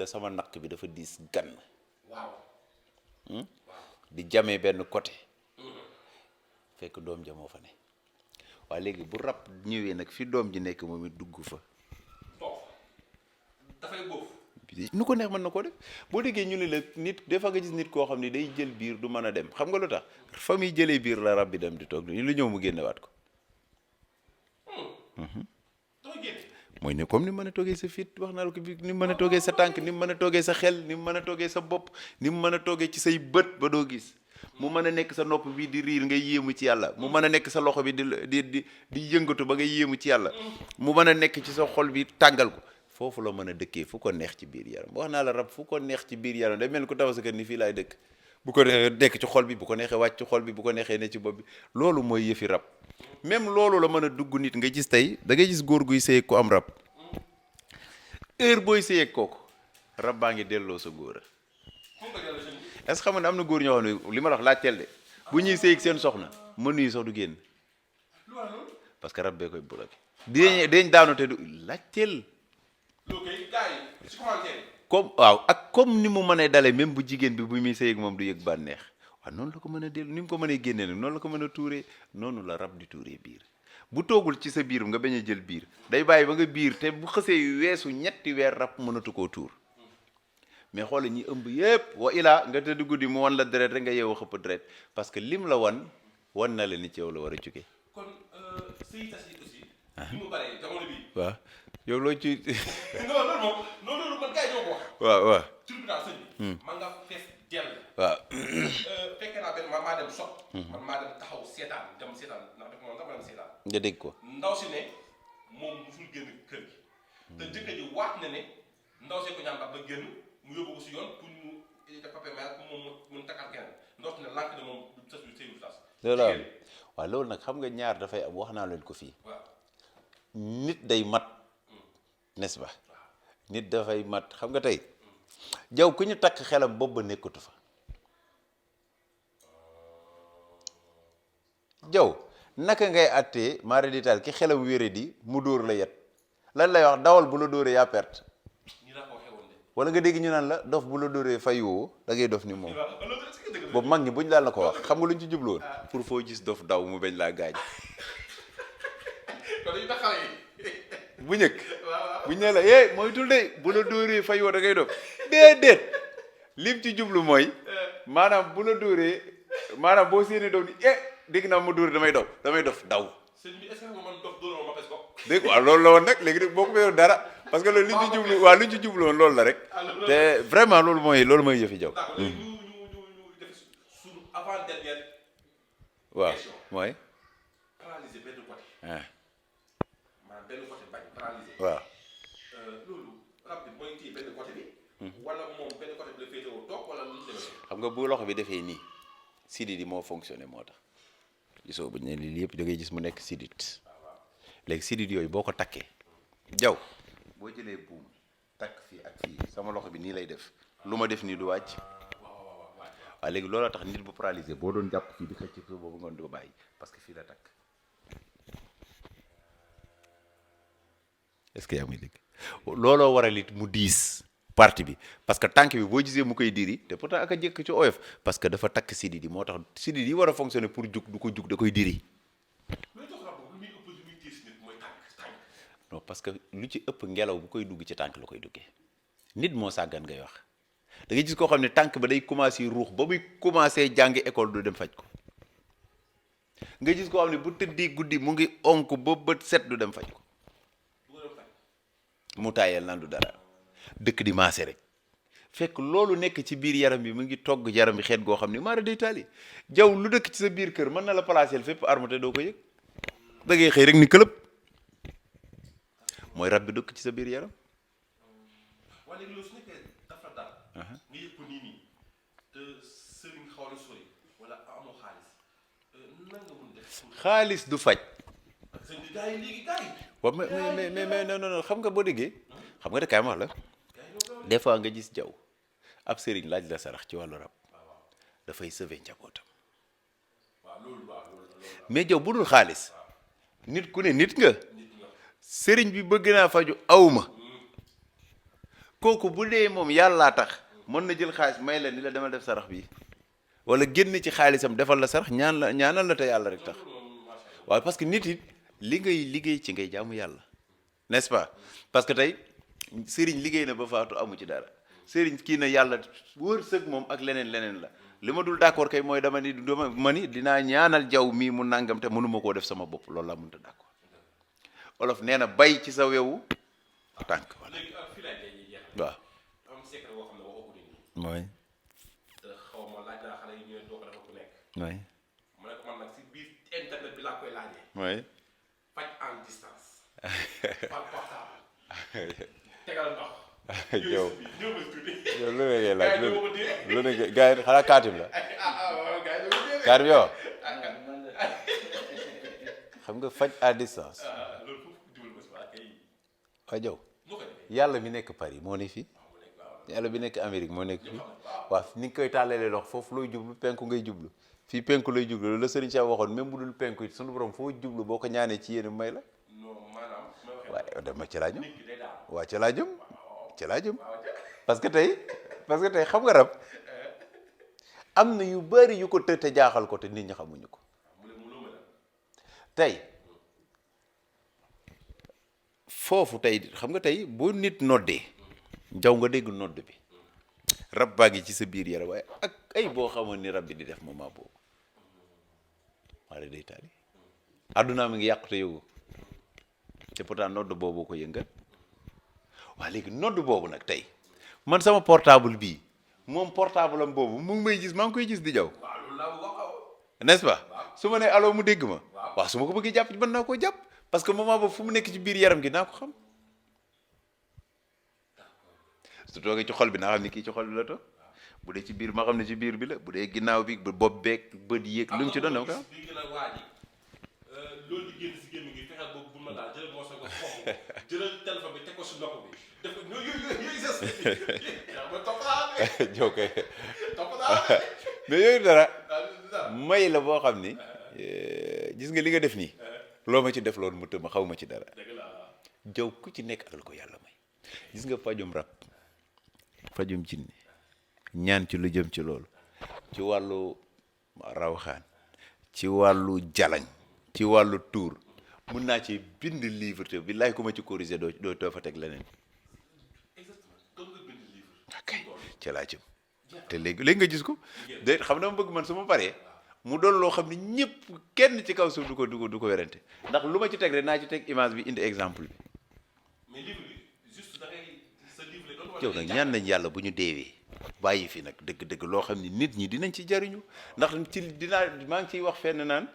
la sama naq bi dafa diis gan. waaw. di jamee benn côté. fekk doom ja moo fa ne. waaye léegi bu rab ñëwee nag fi doom ji nekk moom it dugg fa. dafay boofu. nu ko neex mën na koo def boo déggee ñu ne la nit des fois nga gis nit koo xam ne day jël biir du mën a dem xam nga lu tax fa muy jëlee biir la rab bi dem di toog ñu lu ñëw mu génnewaat ko. mooy ne comme ni mu mën a toogee sa fit wax naa la ko bi ni mu mën a toogee sa tànk ni mu mën a toogee sa xel ni mu mën a toogee sa bopp ni mu mën a toogee ci say bët ba doo gis mu mën a nekk sa nopp bi di riir ngay yéemu ci yàlla mu mën a nekk sa loxo bi di yëngatu ba ngay yéemu ci yàlla mu mën a nekk ci sa xol bi tàngal ko foofu la mën a dëkkee fu ko neex ci biir yaram wax naa la rab fu ko neex ci biir yaram day mel ni ku tabax sa kër ni fii laay dëkk bu ko neexee nekk ci xol bi bu ko neexee wàcc ci xol bi bu ko neexee ne ci bopp bi loolu mooy yëfi rab même loolu la mën a dugg nit nga gis tey da ngay gis góor guy sëy ku am rab heure booy sëyeeg kooku rab baa ngi delloo sa góor a est-ce que xam nga ne am na góor ñoo xam ne li ma la wax laajteel de bu ñuy sëyeeg seen soxna mën yi sax du génn parce que rab bee koy bloqué dañ daanu te du laajteel comme waaw ak comme ni mu mënee dale même bu jigéen bi bu muy sëyeeg moom du yëg bànneex waaw noonu la ko mën a dellu ni mu ko mënee génnee nag noonu la ko mën a tuuree noonu la rab di tuuree biir bu toogul ci sa biir nga bañ a jël biir day bàyyi ba nga biir te bu xësee weesu ñetti weer rab mënatu koo tuur mais xoolal ñi ëmb yépp wa ilaa nga tëdd guddi mu wan la deret rek nga yeewu xëpp deret parce que lim la wan na la ni ci yow la war a jóge kon sëy tas yi aussi. ni mu bare jamono bii. waaw yow loo ci. non loolu moom non loolu man gars yi ñoo ko wax. waaw. tribunal sëñ bi. man nga fees dell. waaw. fekkee naa benn man maa dem sot. man maa dem taxaw seetaan ndax def moom nga ma dem seetaan. nga dégg ko. ndaw si ne moom musul génn kër gi. te jëkkër ji waat na ne ndaw see ko ñaan ba génn mu yóbbu ko si yoon pour mu def papier mariage pour moom mu takkal keneen ndaw si ne lànk ne moom du tas bi sëy du tas. loolu waaw loolu nag xam nga ñaar dafay am wax naa leen ko fii. nit day mat n'est-ce pas nit dafay mat xam nga tey jaw ku ñu takk xelam bopp ba nekkatu fa jaw naka ngay àttee mara dital ki xelam wéré di mu dóor la yet lan lay wax dawal bu la dóoree yaa perte wala nga dégg ñu naan la dof bu la dóoree fayoo da ngay dof ni moom boobu mag ñi buñ daal na ko wax xam nga luñ ci jubloon pour foo gis dof daw mu bañ laa gaañ bu njëkk buñ ne la moytul de bu la dóoree fayoo da ngay dof déedéet lim ci jublu mooy maanaam bu la dóoree maanaam boo séenee daw ni dégg naa ma dóoree damay dof daw dégg waaw loolu la woon nag léegi boo ko mayoo dara parce que loolu liñ ci jublu waaw liñ ci jublu woon loolu la rek te vraiment loolu mooy yëfi jaw waaw mooy waaw loolu rab bi mooy téye benn côté bi wala moom benn côté bi la féetewoo toog wala lu ñu demee xam nga bu loxo bi defee nii sidit yi moo fonctionné moo tax gisoo bu ñu ne lii yëpp da ngay gis mu nekk sidit léegi sidit yooyu boo ko takkee jaw boo jëlee buum takk fii ak fii sama loxo bi nii lay def lu ma def nii du wàcc waaw léegi looloo tax nit bu paralysé boo doon jàpp fii di xëcc fii boobu ngoon di ko bàyyi parce que fii la takk est-ce que yaa muy dégg looloo waral it mu diis partie bi parce que tànk bi boo gisee mu koy diri te pourtant ak a jëkk ci oyof parce que dafa takk sidit yi moo tax sidit yi war a fonctionner pour jug du ko jug da koy diri non parce que lu ci ëpp ngelaw bu koy dugg ci tànk la koy duggee nit moo sàggan ngay wax da ngay gis koo xam ne tànk ba day commencé ruux ba muy commencé jàngi école du dem faj ko nga gis koo xam ne bu tëddee guddi mu ngi onk ba bët set du dem faj ko mu taayal naan du dara dëkk di maase rek fekk loolu nekk ci biir yaram bi mu ngi togg yaram bi xeet goo xam ne maara day taali jaw lu dëkk ci sa biir kër mën na la placer fépp arme te doo ko yëg da ngay xëy rek ni këlëb mooy rab bi dëkk ci sa biir yaram. waaye léegi loolu su nekkee dafa daal. nga yëg ko nii te sëriñ xaw na sori wala amoo xaalis nan nga mun def. xaalis du faj. sëñ bi gars yi léegi gars yi. waaw mais non xam nga boo déggee xam nga de kaay ma wax la des fois nga gis jaw ab sëriñ laaj la sarax ci wàllu rab dafay sauver njabootam mais jaw bu dul xaalis nit ku ne nit nga sëriñ bi bëgg naa faju awma kooku bu dee moom yàllaa tax mën na jël xaalis may la ni la demal def sarax bi wala génn ci xaalisam defal la sarax ñaanal la te yàlla rek tax waaw parce que nit it li ngay liggéey ci ngay jaamu yàlla n'est-ce pas parce que tey sëriñ liggéey na ba faatu amu ci dara sëriñ kii na yàlla wërsëg moom ak leneen la li ma dul d'accord kay mooy dama ni dinaa ñaanal jaww mii mu nangam te mënuma koo def sama bopp loolu laa mënta d'accord olof nee na bay ci sa wewu tànk voilà waaw mooy mooy mu ne ko man nag si biir internet bi laa koy laajee. mooy faj en distance. par portable. tegal ndox. yow ñëw ma tuuti. yow lu ne ngay laaj lu ne gars gars yi xanaa kaatim la kaatim yow xam nga faj à distance waaw jaw yàlla mi nekk Paris moo ne fii yàlla bi nekk Amérique moo nekk fii waaw ni nga koy tàllalee lox foofu looy jublu penku ngay jublu fii penku lay jublu loolu la Serigne Cheikh waxoon même bu dul penku it sunu borom foo jublu boo ko ñaanee ci yéen may la waaye dama ci laa jëm waaw ci laa jëm ci laa jëm parce que tey xam nga rab am na yu bari yu ko te jaaxal ko te nit ñi xamuñu ko tey foofu tey xam nga tey boo nit noddee jaw nga dégg nodd bi rab baa ngi ci sa biir yaram waaye ak ay boo xamoon ni rab bi di def moment boobu wala day taali àdduna mi ngi yàqu te yëgu te pourtant nodd boobu ko yëngal waa léegi nodd boobu nag tey man sama portable bii moom portable am boobu mu ngi may gis maa ngi koy gis di jaw n'est-ce pas su ma nee allo mu dégg ma waaw su ma ko bëggee jàpp mën naa koo jàpp parce que moment boobu fu mu nekk ci biir yaram gi naa ko xam su toogee ci xol bi naa xam ni kii ci xol bi la toog bu dee ci biir ma xam ne ci biir bi la bu dee ginnaaw bi bopp beeg bët yéeg lu mu ci doon dama ko am loolu di génn si génn gi fexeel boobu bu ma daal jëlal moo soog a foofu jëlal téléphone bi teg ko si ndox bi def ko yooyu sas ma topp naa jokkee mais yooyu dara may la boo xam ni gis nga li nga def nii loo ma ci def loolu mu tëb ma xaw ma ci dara jaw ku ci nekk ak la ko yàlla may gis nga fajum rab fajum jinne ñaan ci lu jëm ci loolu ci wàllu rawxaan ci wàllu jalañ ci wàllu tuur mun naa ci bind livre te billaay ku ma ci corriger doo fa teg leneen ok ci laa jëm te léegi nga gis ko de xam na ma bëgg man su ma paree mu doon loo xam ne ñëpp kenn ci kaw suuf du ko werante ndax lu ma ci teg rek naa ci teg image bi indi exemple bi yow nag ñaan nañ yàlla bu ñu deewee bàyyi fi nag dëgg-dëgg loo xam ne nit ñi dinañ ci jariñu ndax ci maa ngi ciy wax fenn naan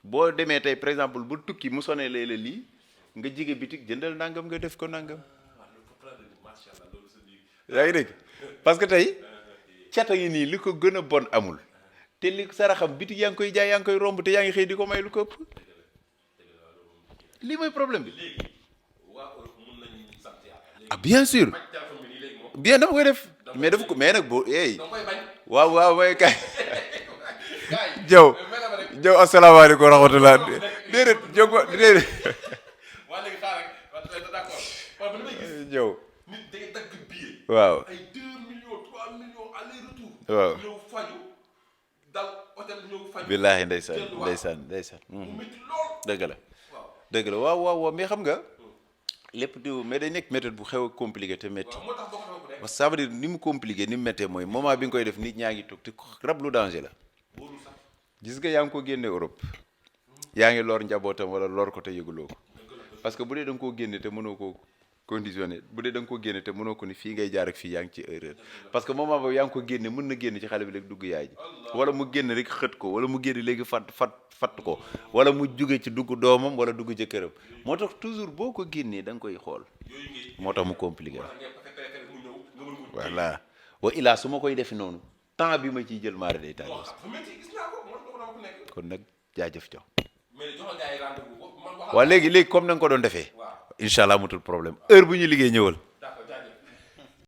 boo demee tey par exemple bu tukki mu sonee lay la lii nga jige bitik jëndal nangam nga def ko nangam yaa ngi dégg parce que tey cata ngi nii li ko gën a bon amul te li saraxam bitik yaa ngi koy jaay yaa ngi koy romb te yaa ngi xëy di ko may lu ko ëpp lii mooy problème bi ah bien sûr bien dama koy def mais dafa ko mais nag boo waaw mooy kay jaw asalaamaaleykum wa rahmatulah déedéet jóg ma déedéet jaw waaw ay 2 millions 3 millions aller retour waaw ñëw faju dal hôtel ñëw faju billaahi ndeysaan dëgg la waaw mais xam nga lépp di mais day nekk méthode bu xew a compliqué te métti parce que ça veut dire ni mu compliqué ni mu méttee mooy moment bi nga koy def nit ñaa ngi toog te rab lu danger la gis nga yaa ngi ko génne Europe yaa ngi lor njabootam wala lor ko te yëguloo ko parce que bu dee da nga koo génne te mënoo koo conditionné bu dee da nga koo génne te mënoo ko ni fii ngay jaar ak fii yaa ngi ci erreur parce que moment boobu yaa ngi ko génne mën na génn ci xale bi léegi dugg yaay ji wala mu génn rek xët ko wala mu génn léegi fatt ko wala mu jóge ci dugg doomam wala dugg jëkkëram moo tax toujours boo ko génnee da nga koy xool moo tax mu compliqué voilà wa ilaa su ma koy defi noonu temps bi ma ciy jël maara day taal kon nag jaajëf jox waaw léegi comme na nga ko doon defee incha allah amatul problème heure bu ñu liggéey ñëwal